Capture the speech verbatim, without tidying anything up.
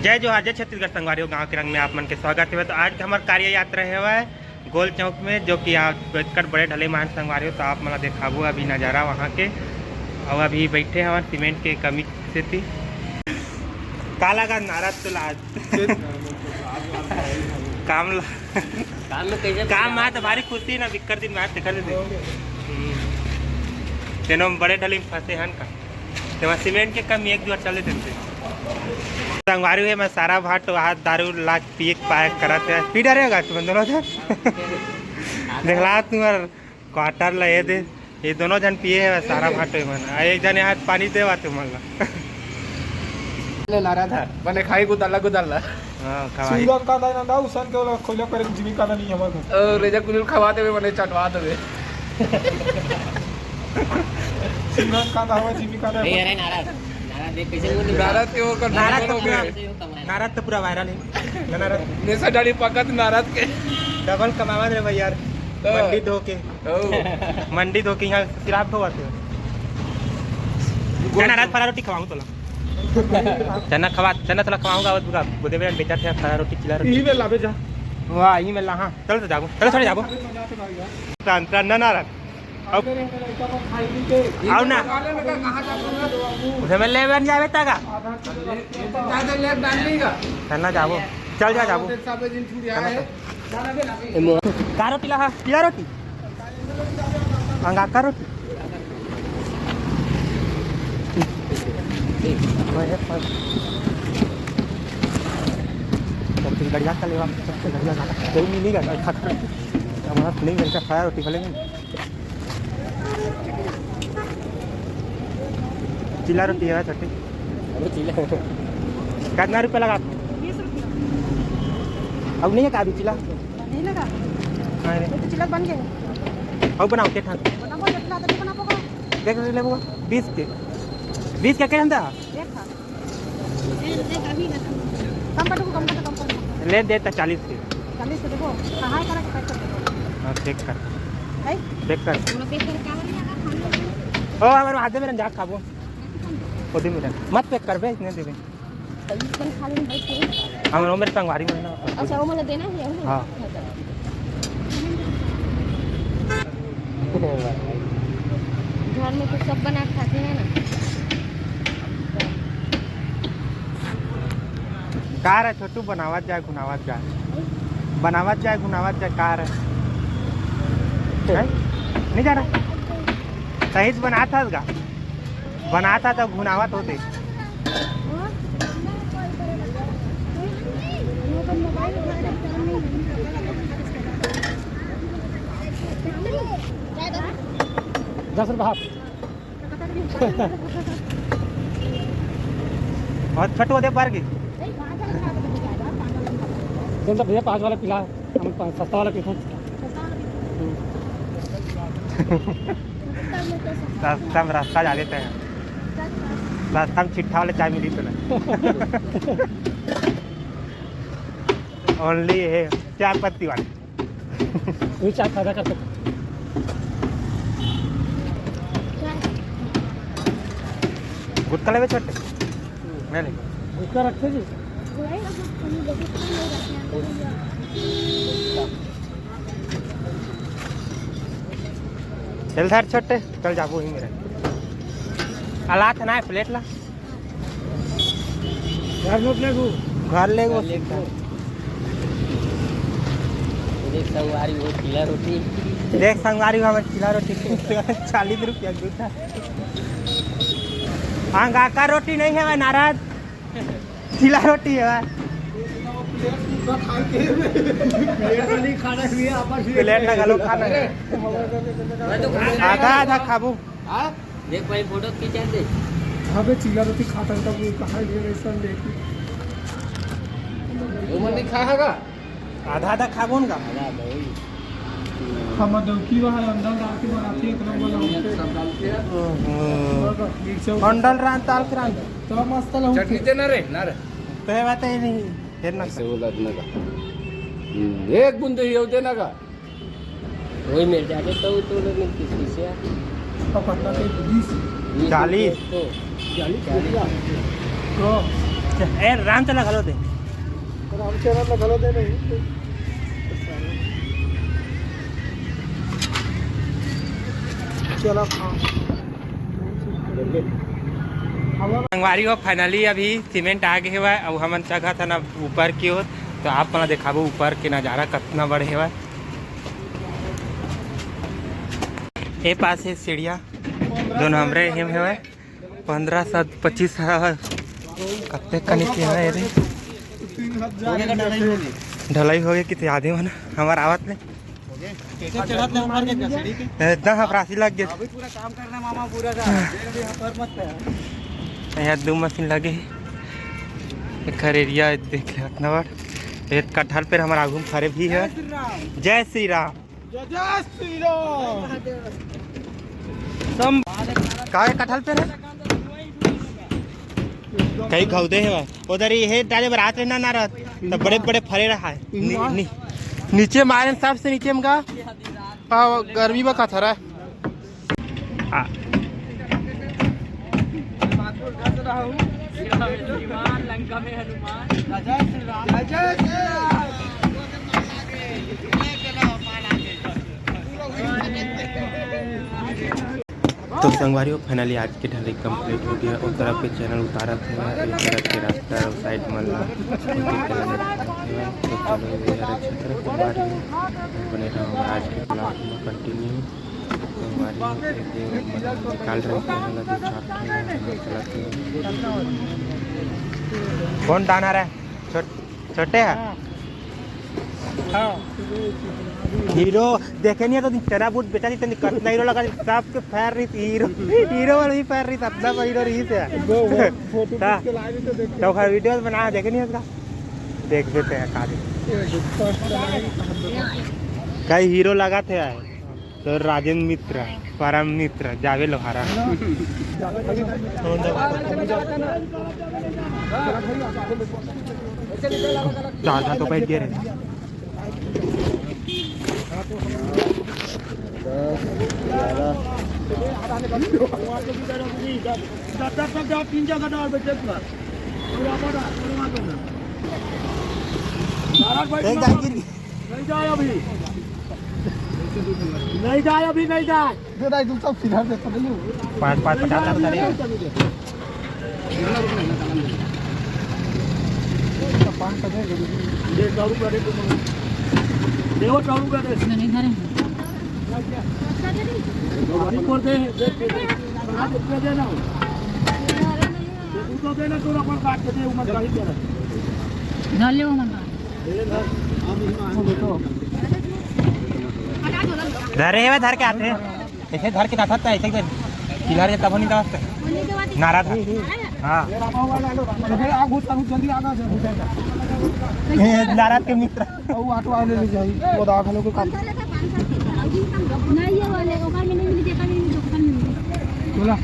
जय जोहार, जय छत्तीसगढ़ संगवारी हो, गाँव के रंग में आप मन के स्वागत हे। तो आज के हमर कार्य यात्रा हे हवय गोल चौक में, जो कि आप एकर बड़े ढले मान संगवारी हो, तो आप मन ला देखाबो अभी नजारा वहाँ के। अउ अभी बैठे हवन सीमेंट के कमी सेती। का लगा नाराज तो लाज? काम ला काम में कैसे काम में तो भारी खुशी ना, बिक्कर दिन में तेकर दे। तेनो बड़े ढले में फंसे हन का? तेमा सीमेंट के कमी एक जुआर चले देते। संगवारी हे, मैं सारा भाट वहाँ दारू ला पिए के पाए करत हे। पी डरे होगा तुम दोनों जन। देखला तुम्हार क्वार्टर ला ये दे, ये दोनों जन पिए हे सारा भाट मन। आ एक जन यहाँ पानी देवा तुमन ला। ले नारा था, बने खाई गुदल्ला गुदल्ला। हाँ, खवाई। सूरज का दाई नंदा, उसन के वाला खोइला करे जिमी का नहीं हमार घर। ओ, रेजा कुनुल खवा देवे, मने चटवा देवे। सूरज का दावा जिमी का ए, नहीं। अरे नारद, नारद देख कैसे बोल रहा है। नारद के ओकर नारद नारद तो हो पूरा, गए। नारद तो पूरा वायरल है। ना नारद। नेसा डाली पकत नारद के। डबल कमावन रे भैया। तो मंडी धो के। ओ। मंडी धो के यहाँ सिराब धोवा थे। ना नारद, फरा रोटी खवाऊँ तोला। चना खवा, चना तोला खवाऊंगा, वो पूरा गोदे में बेचा थे, फरा रोटी, चिला रोटी। यही में लावे जा। वाह, यही में ला, हाँ। चलो तो जाबो, चलो थोड़े जाबो। प्राण, प्राण, ना, ना, ना। अब आओ ना। उसे में ले बन जावे तागा। चलना जाबो। चल जा जाबो। चलना तो। का रोटी ला हा? पीला रोटी? अंगाकर रोटी? तो फिर गड़िया का लेवा, सबसे गड़िया गाना। कोई नहीं, नहीं गाना, खा, खा। अब हाथ नहीं मिलता, खाया रोटी खा लेंगे। चिल्ला रोटी है छोटी। अरे चिल्ला। कितना रुपया लगा? बीस रुपया। अब नहीं है का अभी चिल्ला? नहीं लगा। हाँ रे। ये तो चिल्ला बन गया। अब बनाओ, के ठाक? बनाबो, जितना तो नहीं बनाबो का। देख ले वो, बीस के। बीस के के हम दा? एक था। कम कर दो, कम कर दो, कम कर दो। ले दे त चालीस के। चालीस के देखो, कहाँ है, करा के पैक कर दो। हाँ, पैक कर। है? पैक कर। ओ, हमारे हाथ में रंजा खाबो। खुद ही मिला। मत पैक कर बे, इतने देवे। तभी कल खा लेंगे भाई, फिर। हम लोग मेरे संगवारी में ना। अच्छा, वो मतलब देना है, वो? हाँ। घर में तो सब बना के खाते हैं ना। का रे छोटू, बनावत जाए, घुनावत जाए, बनावत जाए, घुनावत जाए, का रे? हैं? नहीं जा रहा? सही से बनात हस गा? बनात हस तो घुनावत होते। दस रुपये हाफ। और छोटू दे पार की। तुम तो भैया पाँच वाला पिला, हम पाँच, सस्ता वाला पीते हैं। सस्ता में रास्ता जा देते हैं। रास्ता में छिट्ठा वाले चाय मिली तो ना। ओनली है चाय पत्ती वाली। ये चाय खाजा कर सकते। गुटखा लेबे छोटे? नहीं, नहीं। गुटखा रखते जी। चल धर छोटे, चल जाबो ही मेरा। अलात ना है, प्लेट ला। घर में अपने को। घर ले वो। घर ले को। देख संगवारी हो, चिला रोटी। देख संगवारी हो, हमर चिला रोटी। चालीस रुपया जूता। हाँ, गाका रोटी नहीं है भाई, नाराज। चिला रोटी है भाई। प्लेट नहीं खाना है, आपस में प्लेट लगा लो, खाना है। मैं तो खा आधा आधा खाबू। हाँ? देख भाई, फोटो खींचा दे। अबे चिल्ला रोटी खाता था, वो कहाँ ले रहे सर लेके? वो मन नहीं खाएगा? आधा आधा खाबो न का? आधा आधा वही। हम दौकी वहाँ अंदर डाल के बनाते हैं, इतना बोला हमसे। सब डालते हैं। ओहो। मिर्चा अंडल रान, ताल के रान। तो मस्त लहू चटनी थे। दे ना रे, ना रे। तो ये बात ही नहीं, फिर ना ऐसे बोला ना का। हम्म, एक बूंद ही होते ना का। वही मिल जाते तो, तो लोग मिलती थी से। तो कितना थे? बीस? बीस चालीस। तो चालीस रुपया। तो ए, रामचंद्र घलो दे। रामचंद्र ला घलो दे नहीं। चला, हाँ। संगवारी हो, finally अभी सीमेंट आ गे हवय, अउ हमन चघत हन अब ऊपर की ओर। तो आप मन ला देखाबो ऊपर के नजारा कतना बड़े हवय। ए पास हे सीढ़िया, दोनों हमरे हिम हवय। पंद्रह सौ पच्चीस ह-, कतेक कनिक हे रे। ढलाई हो गे किथे आदमी मन हमर आवत ले। एकदम हफरासी लग गे। अभी पूरा काम करना मामा, पूरा का। अभी हफर मत कर। यहाँ दू मशीन लगे हे। एक खरेरिया देख ले अतना बड़। एक कटहल पेड़ हमर आगू में फरे भी हे। जय श्री राम। जय जय श्री राम। सम-, का हे कटहल पेड़ हे? कई घौदे हे भाई। उधर ये डाले बर आत रहे ना, ना रहत। तब बड़े बड़े फरे रहा है। नी-, नी-, नीचे मारे सबसे नीचे में का? हाँ, गर्मी में का थरा। आ। तो संगवारी हो, finally आज के ढलाई complete हो गया। उस तरफ के चैनल उतारत हे, एक तरफ के रास्ता side मन ला। तो चलो, ये हरे छतरा संगवारी हो, बने रहो आज के vlog में continue। संगवारी हो, ये दे मतलब निकाल रहे हैं, मतलब दो चार ठो है, मतलब चला के। कौन दाना रहा है? छोट-, छोटे है? हाँ। हाँ। हीरो देखे नहीं है तो चना बूट बेचा नहीं तो कतना हीरो लगा, सबके फैर रही हीरो, हीरो वाला भी फैर रही, सपना पर हीरो रही से। वो, वो फोटो हाँ। खींच के लाए भी तो देखे। तो ओकर वीडियो बना देखे नहीं उसका, देख देते हैं का दे। ये गुप्ता कई हीरो लगा थे आए। तो राजेंद्र मित्र, परम मित्र, जावे लोहारा। दादा तो बैठ गए रहे। एक दाई गिर गई। नहीं जाए अभी, नहीं जाए अभी, नहीं जाए। दे दाई, तुम सब फिलहाल देखो, नहीं। पाँच, पाँच, पचास, साठ तारीख। पाँच सौ दे दो। ये सौ रुपया दे दो। दे वो सौ रुपया दे। नहीं, नहीं, धरे। अभी कर दे, दे, दे, दे। हाँ, दे, दे, दे ना। ये तू तो दे ना, तू अपन काट के दे, वो मत कहीं दे रहा। धर ले वो मन। धरे हे, धर के आते हैं। ऐसे धर के रखत था, ऐसे के किलर जे तब नहीं था। नारा था। हाँ। जल्दी आ, जल्दी। ए, नारा के मित्र। वो ऑटो वाले ले जाई, वो दाखिल होके काम। नहीं, ये वाले, ओकर में नहीं मिली, जेकर में मिली, ओकर में मिली। बोला।